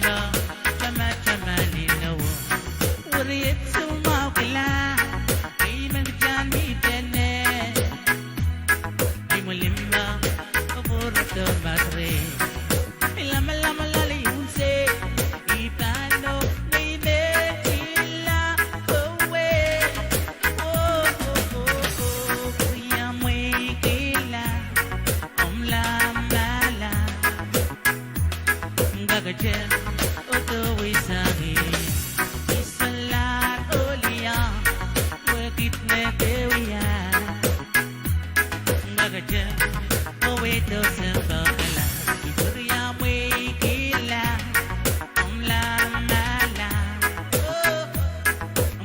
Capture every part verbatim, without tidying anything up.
Tamataman inowo, weriet soumwahu kila, ei men kitail mi pene, imwilimpwa, pwurodo masre, ilamalam loale unsek, I pahn oh nei me kila, owe, oh, oh, oh, oh, riamwei kila, omw lamala. Kakete, odo wei sang ie, I solahr oh lia, wekid me ke wia. Kakete, owe do sempakala, I riamwei kila, omw lamala.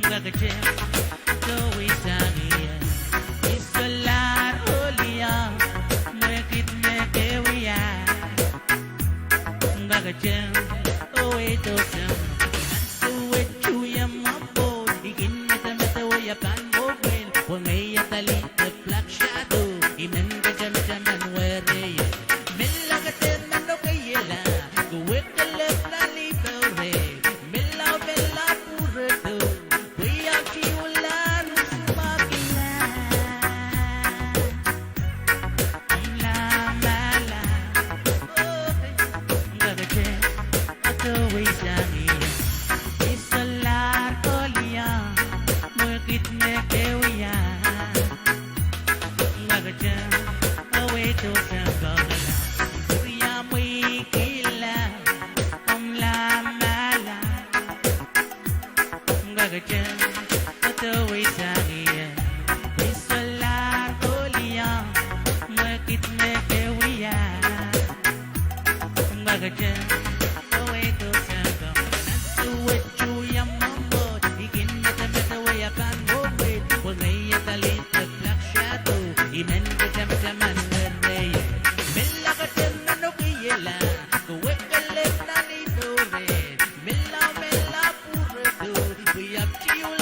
Kakete, odo wei sang ie, I solahr oh lia, wekid me ke wia. Kakete, owe do sempakala, ansou wet I wia mwomwohd, I kin medemedewe ia pahn mwohmw, pwe ngehi ia dahli the black shadow, I men katamataman werei. Melahr kete meno keiela, ke wekele nan lipoure, melahr, melahr pwurodo, pwe I ahpwtihulahr soumwahu kila. Omw lamala. Kakete, odo wei sang ie, I solahr oh lia, wekid me ke wia. Kakete, owe do sempakala, riamwei kila, omw lamala. Kakete, odo wei sang ie, I solahr oh lia, wekid me ke wia. Kakete, owe do sempakala, ansou wet I wia mwomwohd, I kin medemedewe ia pahn mwohmw, pwe ngehi ia dahli the black shadow, I men katamataman werei. Melahr kete meno keiela, ke wekele nan lipoure, melahr, melahr pwurodo, pwe I ahpwtihulahr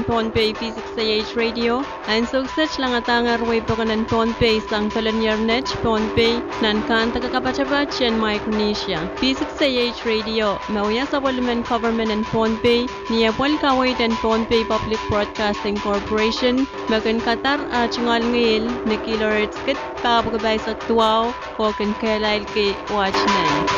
Pohnpei V six A H Radio, ansou kiset langadahngehr wehi pokon en Pohnpei sang kelenier net Pohnpei, nan kahnde kapatapat en Micronesia. V six A H Radio, me wia sapwellimen government en Pohnpei, ni apwal kaweid en Pohnpei Public Broadcasting Corporation, me kin kadar ah tungoal ngihl ni kilohertz kid pahr pwukat pahisek duwau, oh kin kehlailki waht men.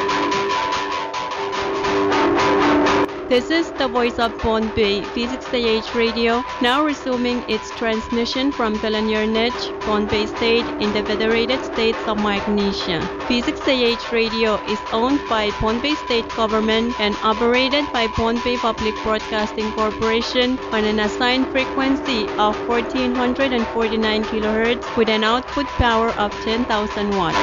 This is the voice of Pohnpei, V six A H Radio, now resuming its transmission from Kelaniar Net, Pohnpei State, in the Federated States of Micronesia. V six A H Radio is owned by Pohnpei State Government and operated by Pohnpei Public Broadcasting Corporation on an assigned frequency of fourteen hundred and forty-nine kilohertz with an output power of ten thousand watt.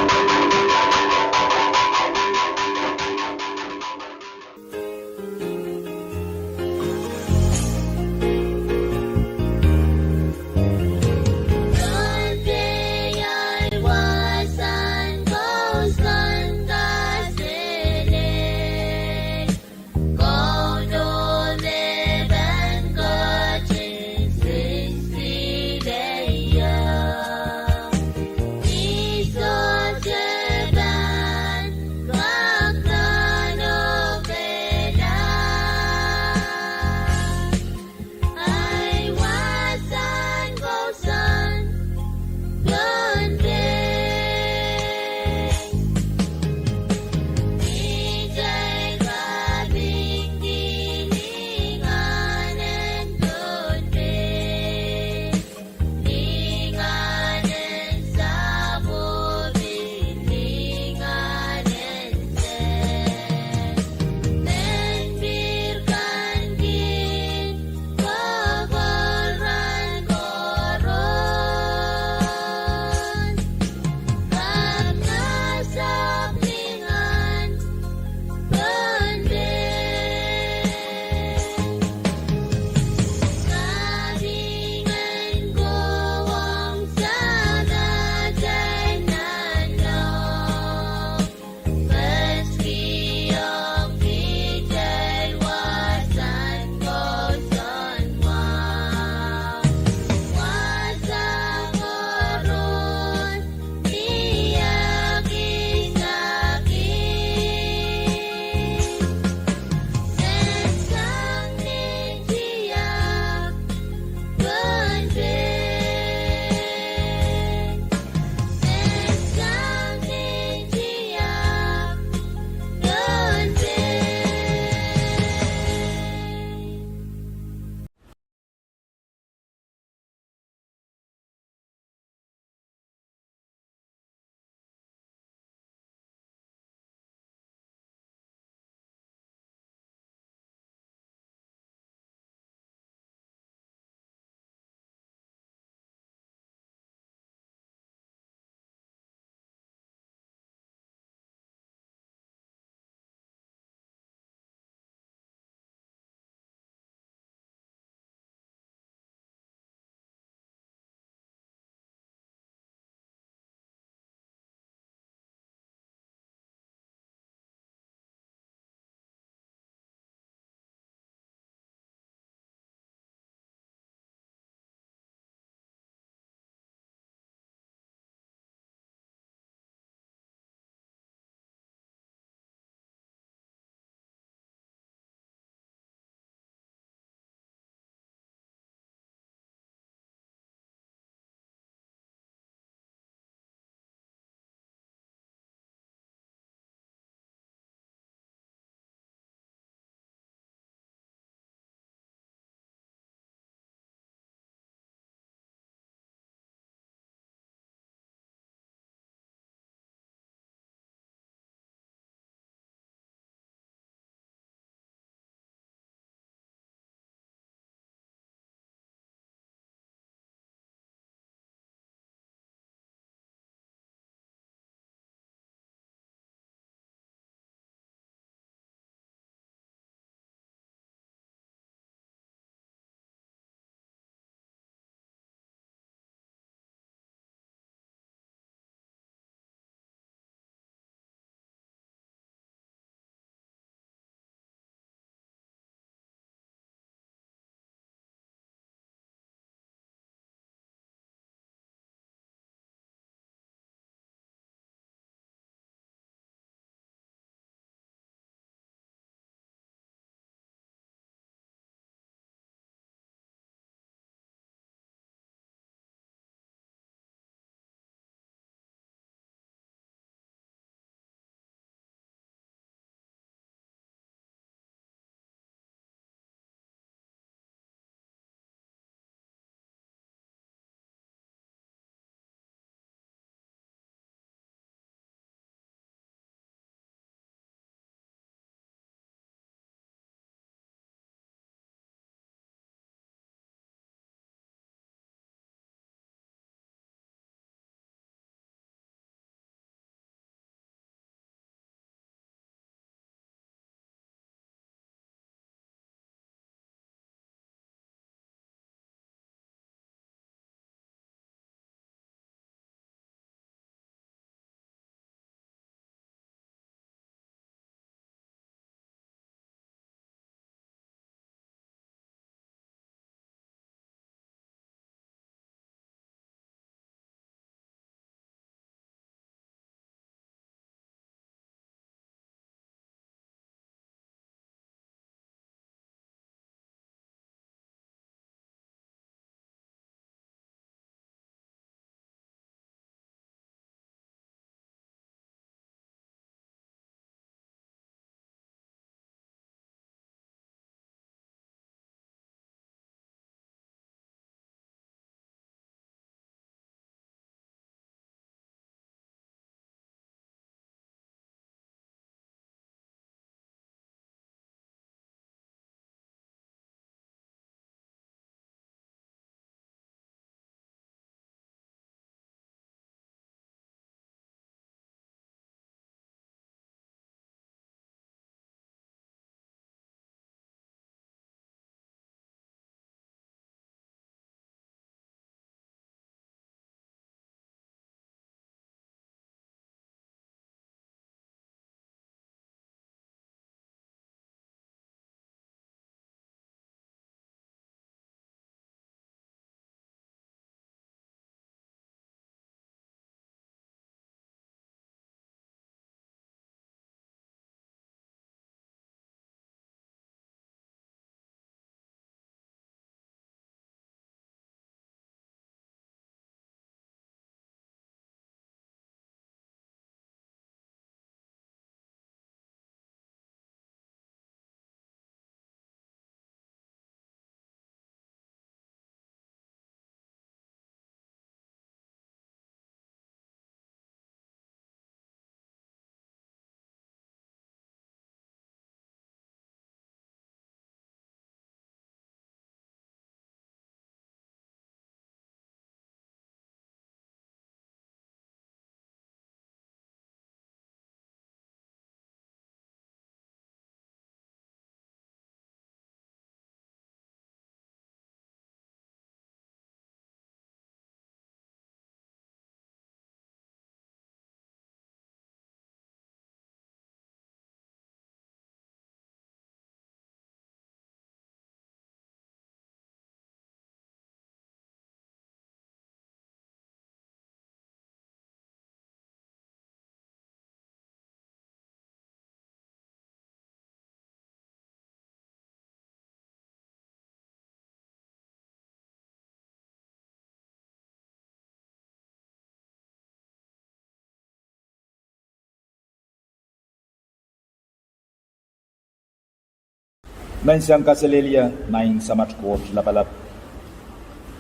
Menseng kaselehlie, Maing Samat Koht Lapalap.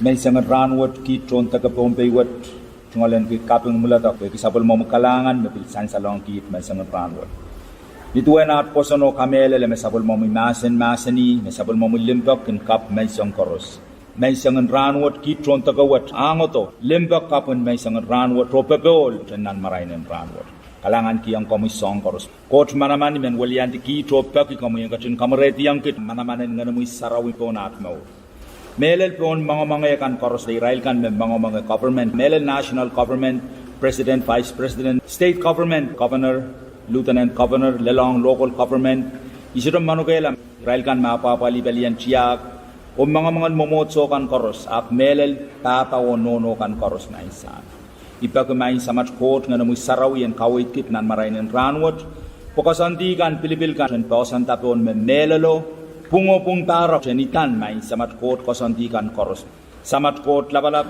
Menseng en rahnwet kiht tohn deke Pohnpei wet tungoalenki kaping mwuledek pwehki sapwellimomwi kalahngan me pil sansalohng kiht menseng en rahnwet. Ni duwen aht pwoson oh kamehlele me sapwellimomwi mahsen mahsanih me sapwellimomwi limpoak kin kapw menseng koaros. Menseng en rahnwet kiht tohn deke wet ahngodo limpoak kapwen menseng en rahnwet oh popohl en nan marain en rahnwet. Kalahngankihong komwi soahng koaros. Koht manaman, I men weliandi kiht oh peki komwi en ketin kamaraidiong kiht manaman en Ngenomwi Sarawi pohn aht mour. Mehlel pohn mongomonge kan koaros, irail kan me mongomonge government, mehlel national government, president, vice president, state government, governor, lieutenant governor, lelohng local government. I sohte manokehla irail kan me apwahpwalih pelien tiahk oh mongomongen mwomwohdiso kan koaros, ahpw mehlel pahpa oh nohno kan koaros, Maing Sahm. I peki Maing Samat Koht Ngenomwi Sarawi en kaweid kiht nan marain en rahnwet, pwe koasoandi kan, pilipil kan en poahsoanda pohn me mehlelo, pwung oh pwung pahrek en idan, Maing Samat Koht, koasoandi kan koaros. Samat Koht Lapalap,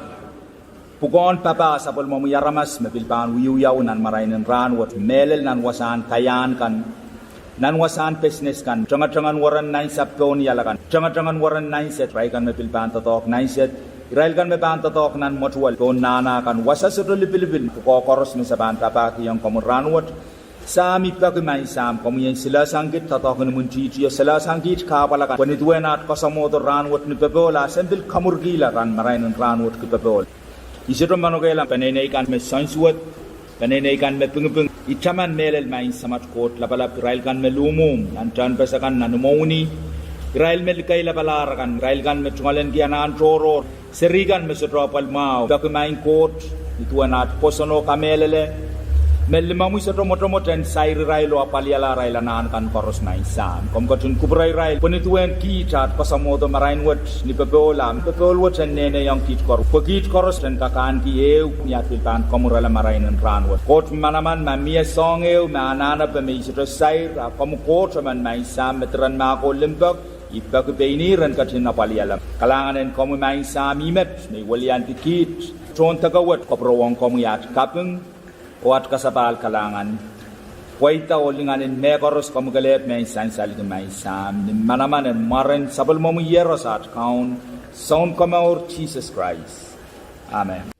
pwukoahn papah sapwellimomwi aramas me pil pahn wiewiawi nan marain en rahnwet, mehlel nan wasahn kaiahn kan, nan wasahn business kan, tengetengen weren nainsapw pohn iala kan, tengetengen weren nainsed, irail kan me pil pahn doadoahk nainsed, irail kan me pahn doadoahk nan mwetuwel pohn nahna kan, wasa sohte lipilipil, pwukoa koaros me se pahn papahkihong komwi rahnwet. Sahm, I peki Maing Sahm, komwi en silehsang kiht doadoahk en imwintihtio, silehsang kiht kahpwal akan, pwe ni duwen aht koasoamwohdo rahnwet ni popohl, a sen pil kamwurkihla nan marain en rahnwet ki popohl. I sohte manokehla peneinei kan me soansuwed, peneinei kan me pingiping, I taman mehlel Maing Samat Koht Lapalap irail kan me luhmwuhm nan tehnpas akan, nan imwowini, irail me likeilapalahr akan, irail kan me tungoalenki anahn tohrohr, seri kan me sohte apwal mwahu. Peki Maing Koht, ni duwen aht pwoson oh kamehlele me limomwi sohte mwotomwot en sair irail oh apwaliala arail anahn kan koaros, Maing Sahm. Komw ketin kupwure irail, pwe ni duwen kiht aht koasoamwohdo marain wet ni popohl, a popohl wet en nehnehiong kiht koaros, pwe kiht koaros en kak ahneki ehu ni aht pil pahn kamwurala marain en rahnwet. Koht manaman, ma mie soahng ehu me anahnepe me I sohte sair, a komw Koht emen, Maing Sahm, me diren mahk oh limpoak, I peki pein ih en ketin apwaliala. Kalahngan en komwi, Maing Sahm, ih met me I weliandi kiht tohn deke wet, kupwurowong komwi aht kaping oh aht kasapahl kalahngan. Pweida oh lingan en mehkoaros komwi kelehpw me sansalki, Maing Sahm, ni manaman en mwaren sapwellimomwi Iehros aht Kaun, Sounkomour Sises Krais. Amen.